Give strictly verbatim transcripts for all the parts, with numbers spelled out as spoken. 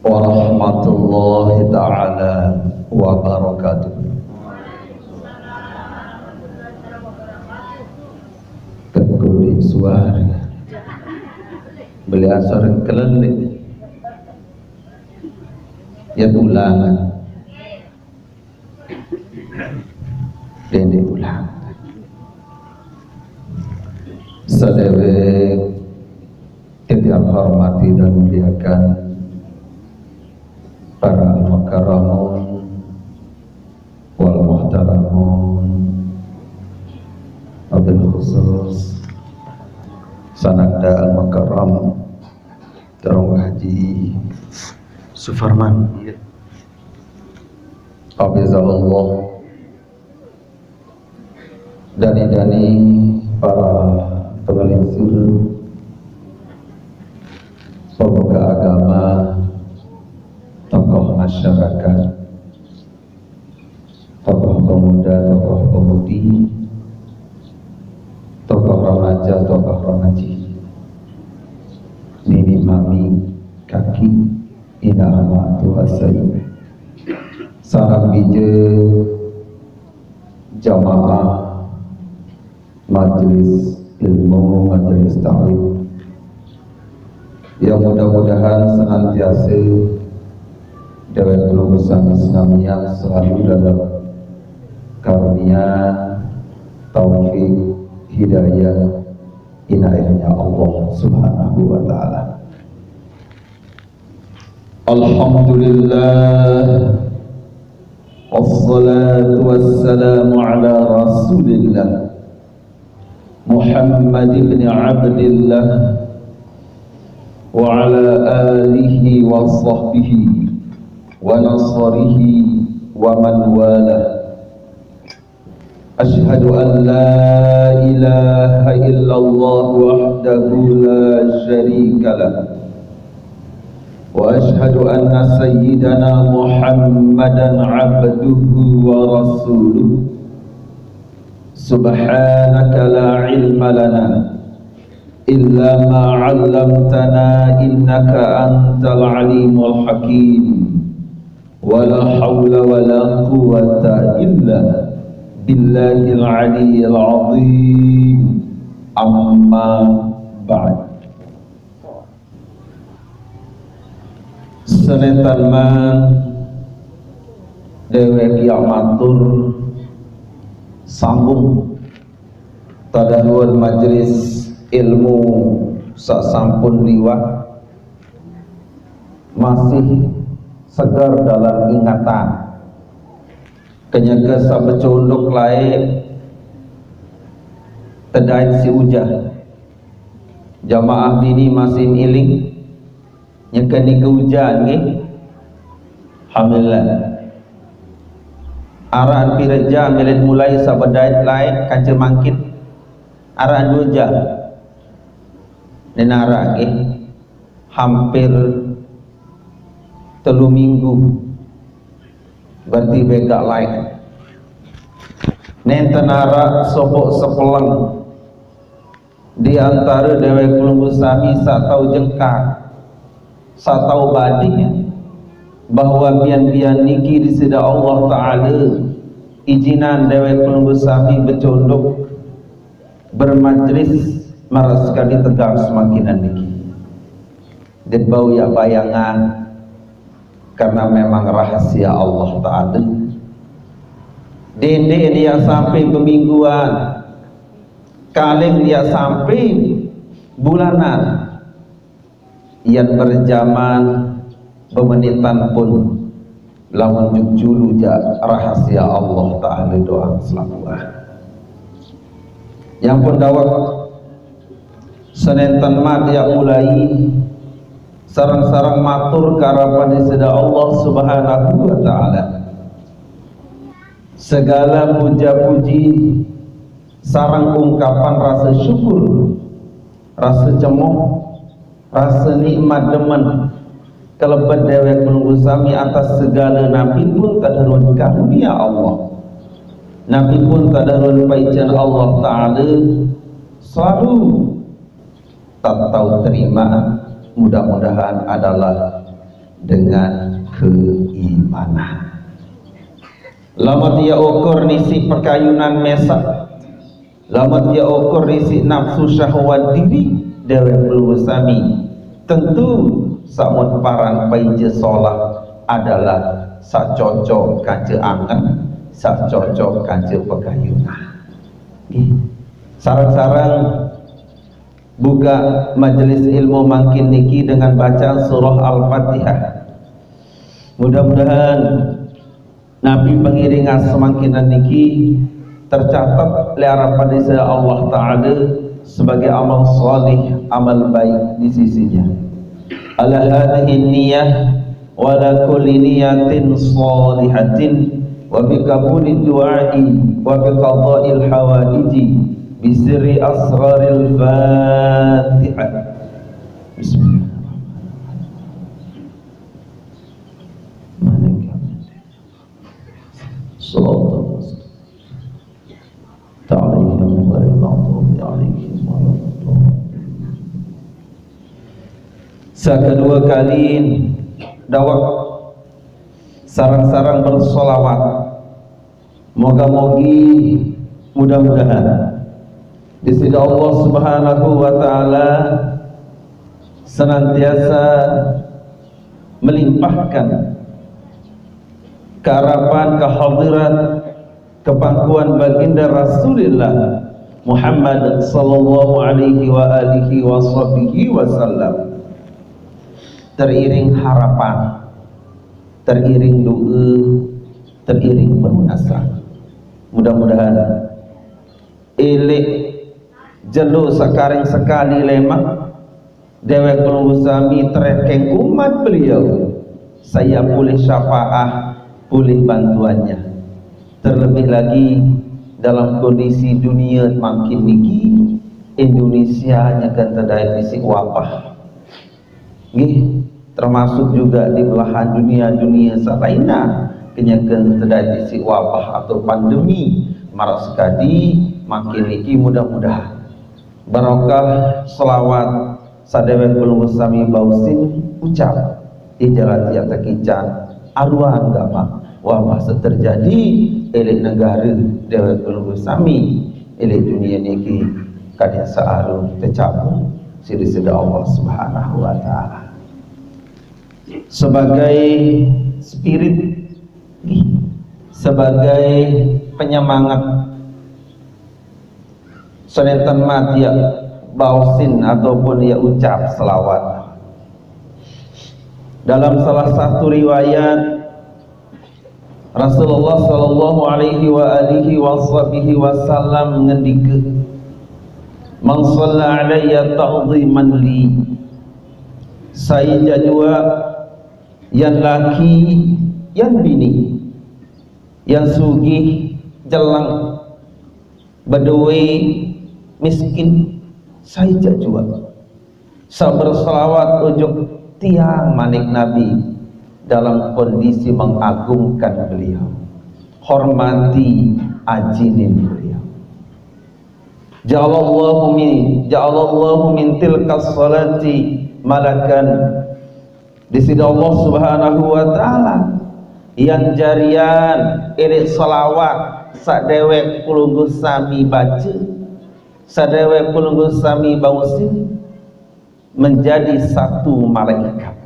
Warahmatullahi taala wabarakatuh. Kekuli suara beliau sering kelelik. Ya, ulangan. Dende ulang. Sadewek kita hormati dan muliakan para al-mukarramun wal muhtaramun, wabil khusus sanakda al-mukarram Terong Haji Sufarman, hafizahullah. Dani-dani para pengelingsir, pemuka agama, tokoh masyarakat, tokoh pemuda, tokoh pemudi, tokoh remaja, tokoh remaji, nini mami, kaki, ina ama, tua saudara, sareng bije jamaah majelis ilmu, majelis taklim. Ya, mudah-mudahan senantiasa dewek kula sami senamian selalu dalam karunia, taufik, hidayah, inayahnya Allah Subhanahu wa taala. Alhamdulillah. Wassalatu wassalamu ala Rasulillah Muhammad ibn Abdillah wa ala alihi wa sahbihi wa nasarihi wa man walah. Asyhadu an la ilaha illallah wahdahu la syarika lah. Wa asyhadu anna sayyidana Muhammadan abduhu wa rasuluh. Subhanaka la ilma lana illa ma 'allamtana innaka antal alimul hakim. Wala haula wala quwwata illa billahil aliyyil azim. Amma ba'd. Senentan man dewek ya matur sambung tadahuan majelis ilmu sasampun liwat masih segar dalam ingatan. Kenyeke sabecunduk lae tedait si ujan. Jamaah bini masih miling, nyeke nike ujan nggih. Alhamdulillah. Araan pire jam milet mulai sabedait lae kance mangkin? Araan due jam. Nena araan nggih. Hampir telu minggu, berarti begak lain. Nenten araq sopoq sepeleng di antare dewek pelungguh sami saq tao jengkang, saq tao bading, bahwe bian-bian niki Deside Allah Taala ijinan dewek pelungguh sami becondok bermajlis maraq sekadi tegang semakinan niki. Ndeq bau yaq bayangan, karena memang rahasia Allah Taala. Dendeq yaq sampe bemingguan, kaling yaq sampe bulanan. Yan berjaman, bemenitan pun lamun juk julu jaq rahasia Allah Taala doang selapuq. Yang pun dawek senenten mat yaq mulai sareng-sareng matur karapan Deside Allah Subhanahu wa Taala. Segala puja-puji sareng ungkapan rase syukur, rase cemoh, rase nikmat demen kelebet dewek pelungguh sami atas segale napi pun tederun karunia Allah, napi pun tederun paicen Allah Taala, selalu tetau terima Mudah-mudahan adalah dengan keimanan. Lamun ya ukur nisi pakayunan mesak, lamun ya ukur nisi nafsu syahwat diri dewek pelungguh sami, tentu samun paran paija solah adalah sacocok kanca angen, sacocok kanca pakayunan. Sareng-sareng buka majelis ilmu mangkin niki dengan bacaan surah Al-Fatihah. Mudah-mudahan napi pengiringan semangkinan niki tercatat le harapan di sisi Allah Ta'ala sebagai amal salih, amal baik di sisinya. Ala hadhihi niyah wa ala kulli niyatin salihatin wa bi qabuli du'ai wa bi qada'il hawaiji bi sirri asraril Fatihah. Bismillahirrahmanirrahim. Mana yang kami? Sallallahu ta'ala yang ghairil maghdubi alaihim waladdallin. Sakadua kali dawak sareng-sareng bersolawat. Moga-mogi, mudah-mudahan di sisi Allah Subhanahu wa Ta'ala senantiasa melimpahkan keharapan kehadirat kepangkuan baginda Rasulullah Muhammad sallallahu alaihi wa alihi wa sahbihi wasallam, teriring harapan, teriring doa, teriring penunasan. Mudah-mudahan elek jelo sakaring sekali lemak dewek pelungguh sami terekeng umat beliau, saya pulih syafaah, pulih bantuannya. Terlebih lagi dalam kondisi dunia mangkin niki, Indonesia nyakan tedait bisi wabah. Nggih, termasuk juga di belahan dunia-dunia salainna kenyakan tedait bisi wabah atau pandemi. Marak sekadi mangkin niki mudah-mudahan barokah selawat sadewek pelungguh sami bausin ucap di jalan tiap tekican aruan gama wabah seterjadi elek negara dewek pelungguh sami elek dunia niki kadin searu tecabung sida-sida Allah Subhanahu wa Ta'ala. Sebagai spirit, sebagai penyemangat, soneten mat ya bausin ataupun ya ucap selawat. Dalam salah satu riwayat, Rasulullah sallallahu alaihi wa alihi wa sahbihi wasallam ngendika, "Man shalla alayya ta'dhiman li." Sai jajua yan laki, yan bini, yan sugih, jeleng, bedoe, miskin, sai jajua. Sabar selawat ujuk tiang manik Nabi dalam kondisi mengagungkan beliau, hormati ajinin beliau. Ja'alallahu min ja'alallahu min tilkas salati malakan. Di sida Allah Subhanahu wa Ta'ala yang jarian elek selawat sadewek pelungguh sami baca, sadewek pelungguh sami bausin, menjadi satu malaikat.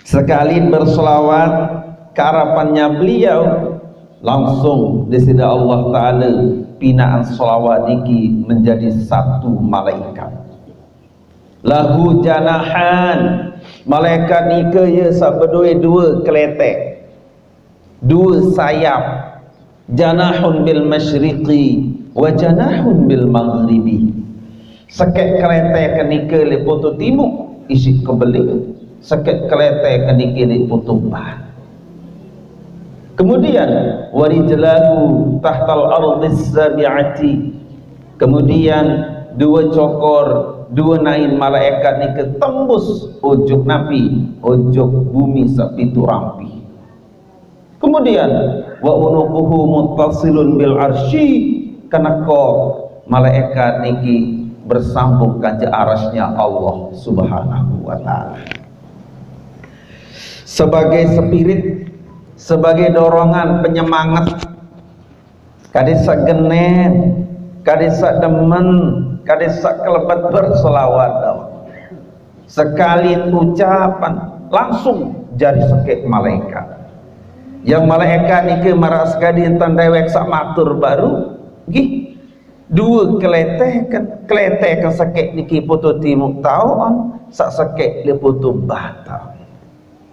Sekali berselawat ke harapannya beliau, langsung di sida Allah Ta'ala pinaan selawat niki menjadi satu malaikat. Lahu janahan, malaikat nika ya sabedoe dua keletek, dua sayap. Janahun bil masyriqi wa janahun bil maghribi. Sekek keletek kenika le putu timuk isi kebeling, sekek keletek kenika le putu barat. Kemudian warijlahu tahtal ardis sabiati. Kemudian dua cokor, dua nain malaikat nika tembus ujuk napi, ujuk bumi sapitu rampi. Kemudian wa unuquhu muttasilun bil arsy, keneko malaikat niki bersambung kanca arasnya Allah Subhanahu wa Ta'ala. Sebagai spirit, sebagai dorongan penyemangat, kade sak genen, kade sak demen, kade sak kelebet berselawat. Sekali ucapan, langsung jari sekek malaikat. Yang malaikat niki marak sekadi enten dewek sak matur baru, nggih. Due keleteken, keleteken sekek niki putu timuk taun, sak sekek le putu barat.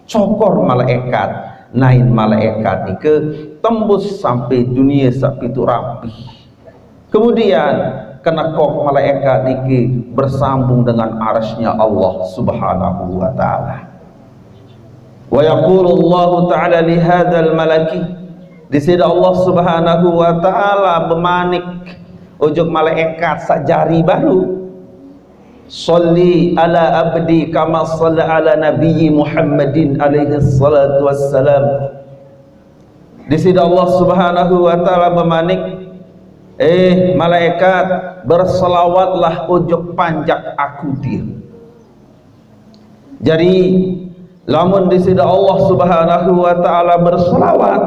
Cokor malaikat, nain malaikat nike tembus sampai dunia sak pitu rapih. Kemudian, kenekok malaikat niki bersambung dengan arasnya Allah Subhanahu wa Ta'ala. Wa yaqulu Allahu Ta'ala li hadzal malaki. Di sida Allah Subhanahu wa Ta'ala bemanik ujuk malaikat sak jari baru. Shalli ala abdi kama shalla ala nabiyyi Muhammadin alaihi salatu wassalam. Di sida Allah Subhanahu wa Ta'ala bemanik, eh, malaikat, berselawatlah ujuk panjak aku dia. Jadi, lamun di sida Allah Subhanahu wa Ta'ala berselawat,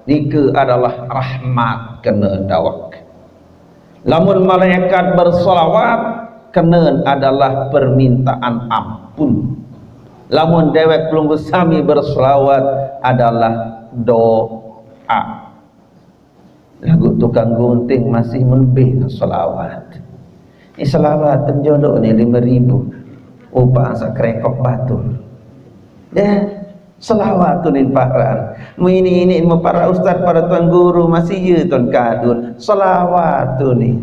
nike adalah rahmat kena dawek. Lamun malaikat berselawat, kena adalah permintaan ampun. Lamun dewek pelungguh sami berselawat, adalah doa. Lagu tukang gunting masih melebih selawat. Ini selawat tenjolok ni lima ribu. Upah sak kerekok batur. Ya, selawat tu ni paran. Mu ini, ini mu para ustaz, para tuan guru masih ye tuan kadun. Selawat tu ni.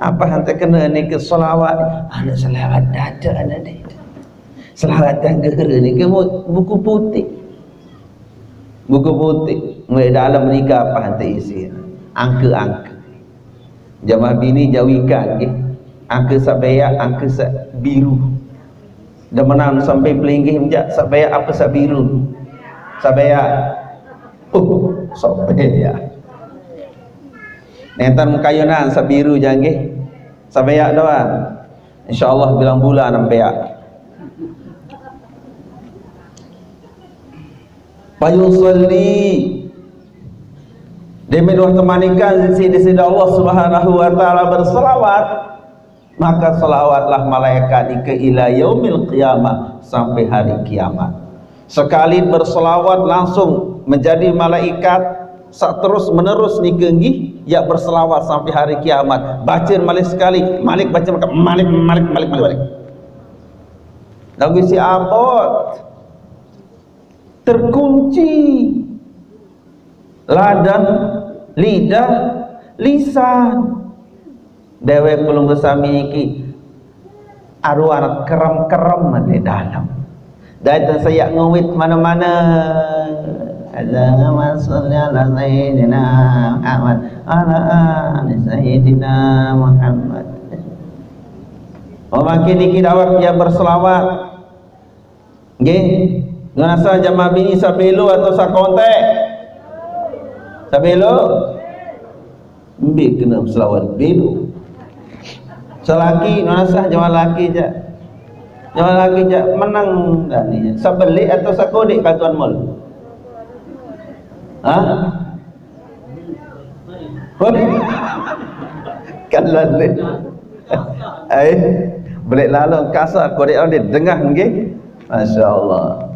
Apa hantar kena ni ke selawat? Ada selawat data ada ni. Selawat tangga ni ke mu-, buku putih. Buku putih. Mulai dalam menikah apa hantar isi? Angka-angka. Jamaah bini jawikan ke? Angka sak beak, angka sak biru. Demenan sampai pelinggih menjak sak beak apa sak biru? Sak beak. Oh, sak beak. Nentan kayunan sak biru janggih. Sak beak doang. Insya Allah bilang bulan nampak. Fayusalli. Demi dua temanikan sisi di sida Allah Subhanahu wa Ta'ala berselawat, maka selawatlah malaikat nike ila yaumil qiyamah, sampai hari kiamat. Sekali berselawat langsung menjadi malaikat sak terus menerus nike nggih, ya berselawat sampai hari kiamat. Baca malik sekali, malik baca malik, malik, malik, malik, malik. Lagu si abot terkunci ladan lidah, lisan. Dewek pelungguh sami niki aruan kerem-kerem di dalam. Dai saya ngewit mana-mana. Allahumma shalli ala sayyidina Muhammad, ala ali sayyidina Muhammad. Memakai niki dawek yang berselawat. Nggih. Ngerasa jamaah bini sabelo atau sakontek? Sabelo? Ambil kena selawat belo. Selaki, ngerasa jamaah laki je. Jamaah laki je menang dah ni. Sabelik atau sakodik katuan mul? Hah? Kan lalu. Ai, belik lalu kasar kodik orang dia dengah nggih. Masya Allah.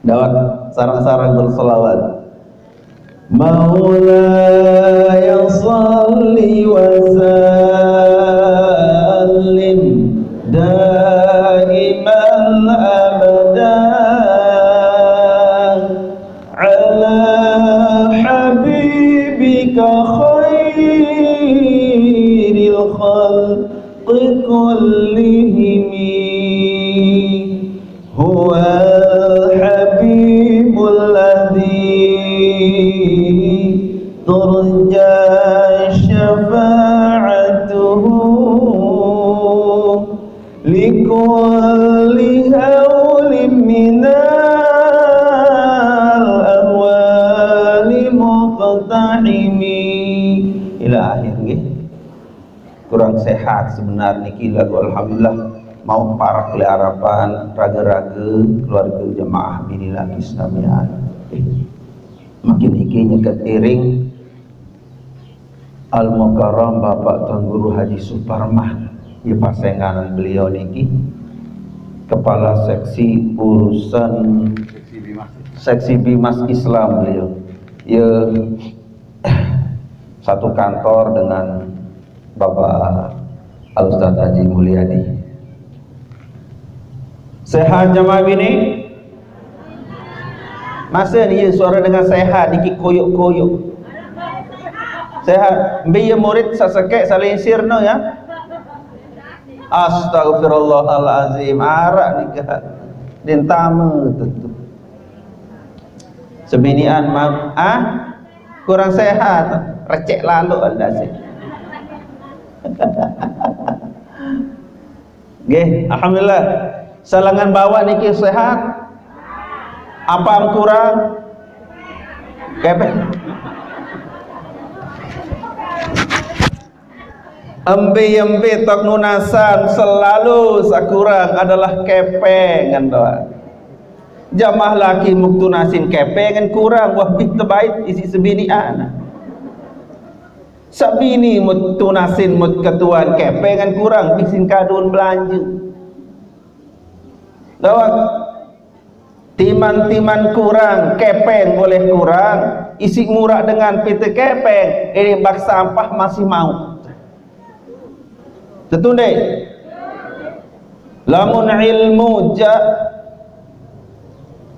Dawek sarang-sarang berselawat. مولاي صل وسلم دائما أبدا على حبيبك خير الخلق كلهم. هو الحبيب الذي ترجى شفاعته لكل هول من الأهوال مقتحم. Ila akhir nggih. Kurang sehat sebenar niki, lagu alhamdulillah, mau parak le harapan raga-raga keluarga jemaah bini laki senamian. Makin niki nyeket iring Al Mukarram Bapak Tuan Guru Haji Suparman, ya, pasengan beliau niki kepala seksi urusan seksi Bimas Islam beliau. Ya, satu kantor dengan Bapak Al Ustaz Haji Mulyadi. Sehat jamaah bini? Masa ni suara dengan sehat, dikit koyok-koyok. Sehat. Mbe ya murid sasekek saling sirno ya. Astagfirullahalazim. Arak nikah. Dintama tentu. Sebinian mam, ah? Kurang sehat. Recek lalu anda sih. Nggih, alhamdulillah. Salangan bawa niki sehat. Apa yang kurang? Kepeng. Embe-embe tok nunasan selalu sakurang adalah kepengan doa. Jamaah laki muk tunasin kepengan kurang, wah bih tebait isi sebini anak. Sabini mut tunasin mut ketuan kepengan kurang, bisin kadun belanja. Dawak timan-timan kurang, kepeng boleh kurang, isi murah dengan pite kepeng, ini bak sampah masih mau. Setunde. Lamun ilmu ja,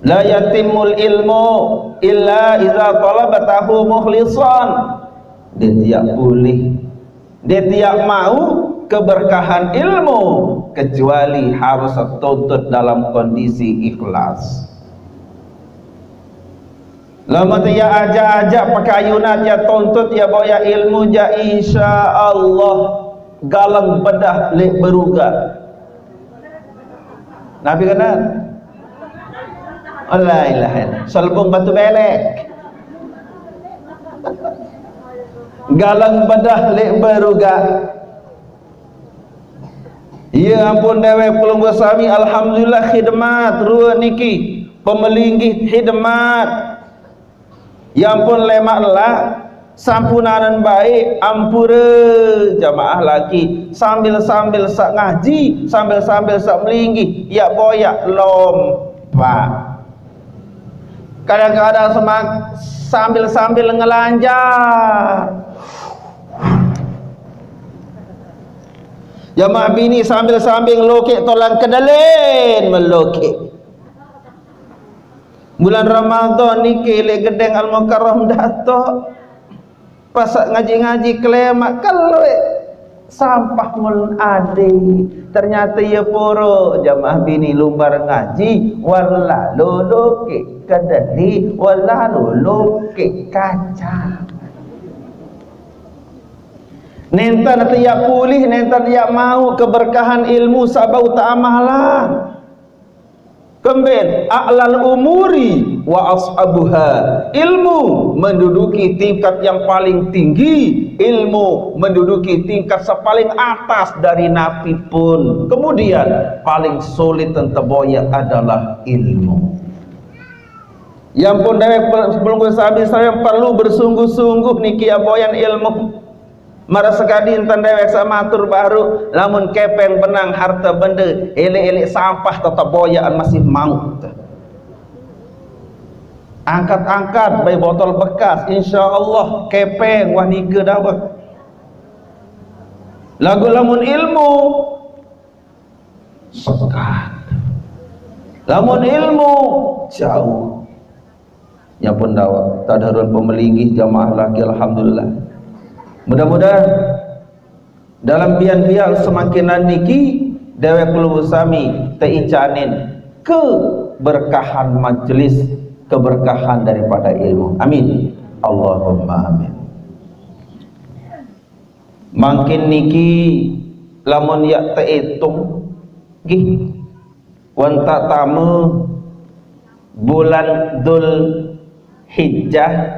la yatimul ilmu illa iza talabatahu mukhlisan. Dia tidak boleh, dia tidak mau keberkahan ilmu kecuali harus tuntut dalam kondisi ikhlas. Lamun ya aja-aja pakayunan ya tuntut ya bawa ya ilmu ja, insya Allah galang bedah lek beruga. Nabi kena. Allah ilaha illallah. Selbung batu belek. Galang bedah lek beruga. Ya ampun dewek pelungguh sami, alhamdulillah khidmat rua niki pemelinggih khidmat. Ya ampun lemak lah sampunanan baik ampura jamaah laki sambil-sambil sak ngaji, sambil-sambil sak melinggih ya boyak lompat. Kadang-kadang semak sambil-sambil ngelanjar. Jamaah bini sambil-sambil lokek tolang kedelen melokek. Bulan Ramadan niki lek gedeng Al Mukarram dato. Pasak ngaji-ngaji kelemak kelek sampah mun ade. Ternyata ya poro jamaah bini lumbar ngaji wala loloke kedeli wala loloke kaca. Nentan tiap pulih, nentan tiap mau keberkahan ilmu sabau tak amalan. Kemben a'lal umuri wa ashabuha. Ilmu menduduki tingkat yang paling tinggi, ilmu menduduki tingkat sepaling atas dari napi pun. Kemudian paling sulit dan teboyak adalah ilmu. Yang pun dewek sebelum sabi saya perlu bersungguh-sungguh niki aboyan ilmu. Mara sekadi enten dewek sak matur baru, lamun kepeng benang harta benda, elek-elek sampah tetep boyaan masih mau. Angkat-angkat bayi botol bekas, insya Allah kepeng wah nika dawek. Lagu lamun ilmu sekat. Lamun ilmu jauh. Nya pun dawek, tak ada pemelinggih jamaah laki, alhamdulillah. Mudah-mudahan dalam bian-bian semakinan niki dewek kula sami teicanin keberkahan majelis, keberkahan daripada ilmu. Amin. Allahumma amin. Mangkin niki lamun yak teitung gih, wan tak tame bulan Dul Hijjah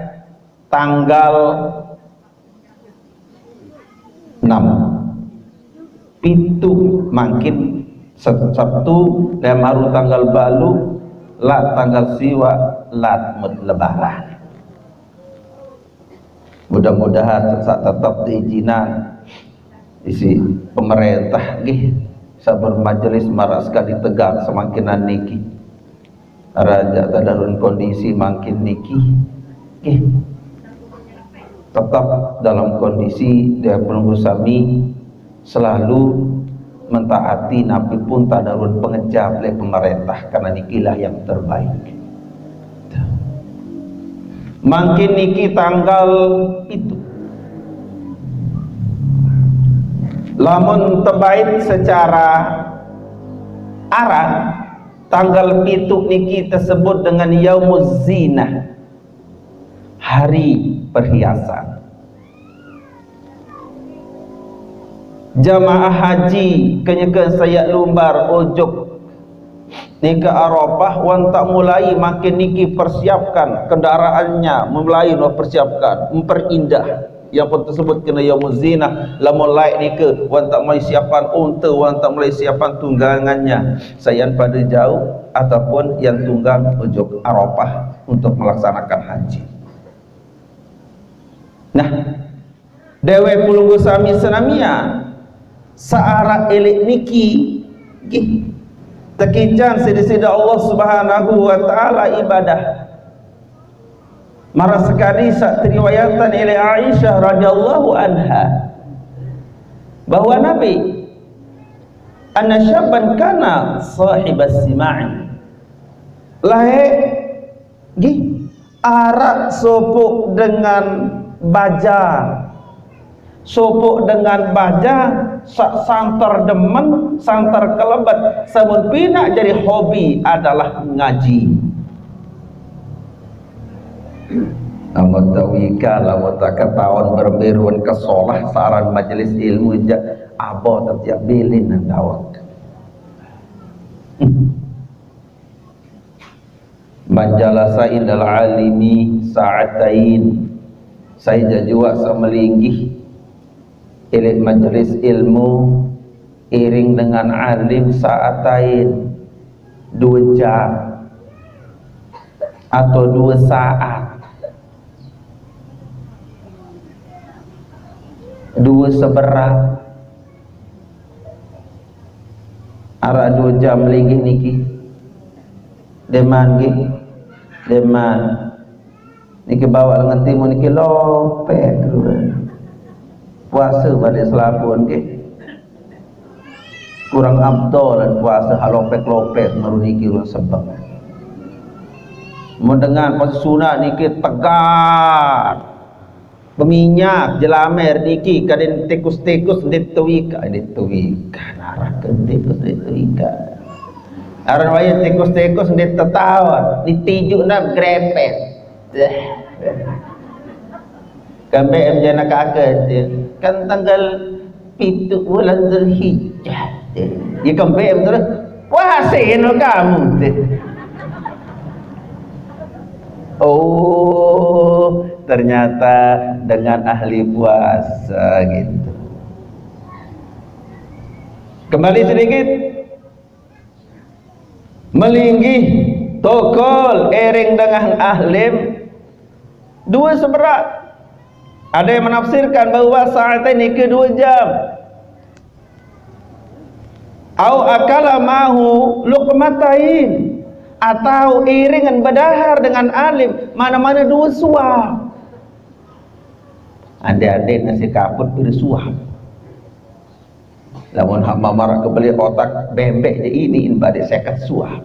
tanggal enam. Pitu mangkin, Sabtu, lem aru tanggal balu, lat tanggal siwa, lat mut lebaran. Mudah-mudahan sa tetap diizinan isi pemerintah nggih, sabar majelis marak sekali tegak semakinan niki. Raja tadahun kondisi mangkin niki, nggih, tetap dalam kondisi dia penunggu sami selalu mentaati napi pun tadahun pengecap oleh pemerintah, karena nikilah yang terbaik. Mangkin niki tanggal itu. Lamun tebait secara arah, tanggal pitu niki tersebut dengan Yaumuz Zinah, hari perhiasan. Jamaah haji kenyeken saya lumbar ujuk nika Arafah, wan tak mulai mangkin niki persiapkan kendaraannya, mulai no persiapkan, memperindah. Yang pun tersebut kena Yaumuz Zinah, lamun laik nika, wan tak mulai siapan unta, wan tak mulai siapan tunggangannya, sayan pada jauh ataupun yang tunggang ujuk Arafah untuk melaksanakan haji. Nah, dewek pelunggu sami senamian, saarak elek niki, nggih, tekican sida-sida Allah Subhanahu wa Ta'ala ibadah. Marah sekali sa teriwayatan oleh Aisyah radhiyallahu anha bahwa Nabi, anna syabban kana sahibas sima'i, lahir, nggih, arak sopok dengan baja, sopok dengan baja, sa santer demen, santer kelebet, samun pinak jadi hobi adalah ngaji. Amat tawika, lamun tak ketahuan berbiruan kesolah saran majelis ilmu ja, abot tiap bilin nang tawak. Man jalasa indal alimi sa'atain. Saya jajua semelinggih ilit majelis ilmu iring dengan alim sa'atain, dua jam atau dua saat, dua seberat, arah dua jam linggih niki. Deman nggih. Deman. Niki bawa lengan timun niki lopek. Puasa balik selapun nggih. Kurang abdol dan puasa halopek-lopek meru niki run sebab. Mun dengan puasa sunat niki tegar. Peminyak jelamer niki kadin tikus-tikus ndet tewika, ndet tewika. Naraka tikus ndet tewika. Aran wayah tikus-tikus ndet tetawa, ditijukna grepet. Deh. Kambe em jana kaka dia. Kan tanggal pitu bulan Zulhijjah. Dia kambe em terus. Wah, seno kamu deh. Oh, ternyata dengan ahli puasa gitu. Kembali sedikit. Melinggih tokol ering dengan ahlim dua seberak. Ada yang menafsirkan bahwa saat ini kedua jam. Au akala mahu luqmatain, atau iringan bedahar dengan alim mana-mana dua suap. Ande-ande nasi kaput beri suap. Lamun hamba marak kebeli otak bembek je ini in bade seket suap.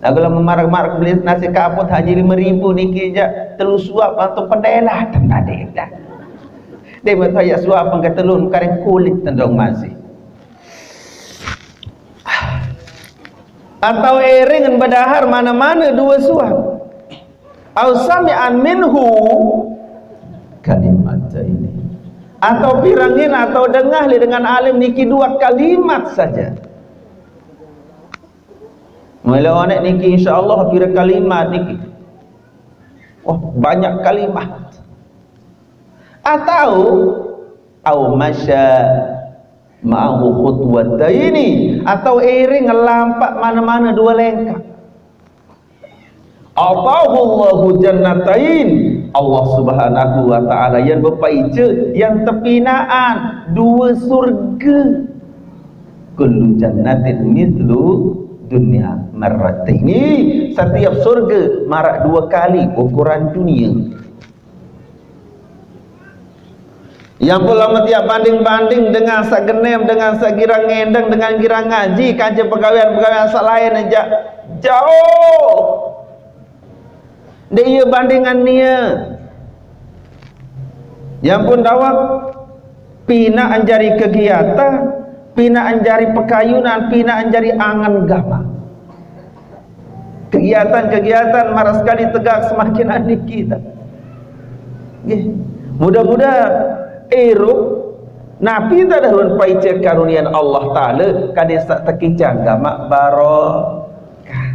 Lagu lamun marak-marak beli nasi kaput haji lima ribu niki ja telu suap atau pendelah tembade dah. Dia bertanya suap pengketelun karing kulit tendong masih. Atau ering bedahar mana-mana dua suap. Au sami'an minhu kalimat ini. Atau pirangin atau dengah li dengan alim niki dua kalimat saja. Mulai onek niki insya Allah pira kalimat niki. Wah, banyak kalimat. Atau au masya Ma'ahu khutwataini, atau iring ngelampak mana-mana dua lengkah. Atahullahu jannatain. Allah Subhanahu wa taala yang bepaice, yang tepinaan dua surga. Kullu jannatin mithlu dunya marrataini. Setiap surga marak dua kali ukuran dunia. Yang pun lama tiap banding-banding dengan sak genem, dengan sak girang ngendeng, dengan girang ngaji, kancing pegawaian-pegawaian sak lain aja jauh. Dia bandingan nia. Yang pun dawak pina anjari kegiatan, pina anjari pekayunan, pina anjari angan gamak. Kegiatan-kegiatan marak sekali tegak semakin adik kita. Nggih. Mudah-mudahan irup napi ta dah lun paice karunian Allah Taala, kade sak tekicang gamak baro.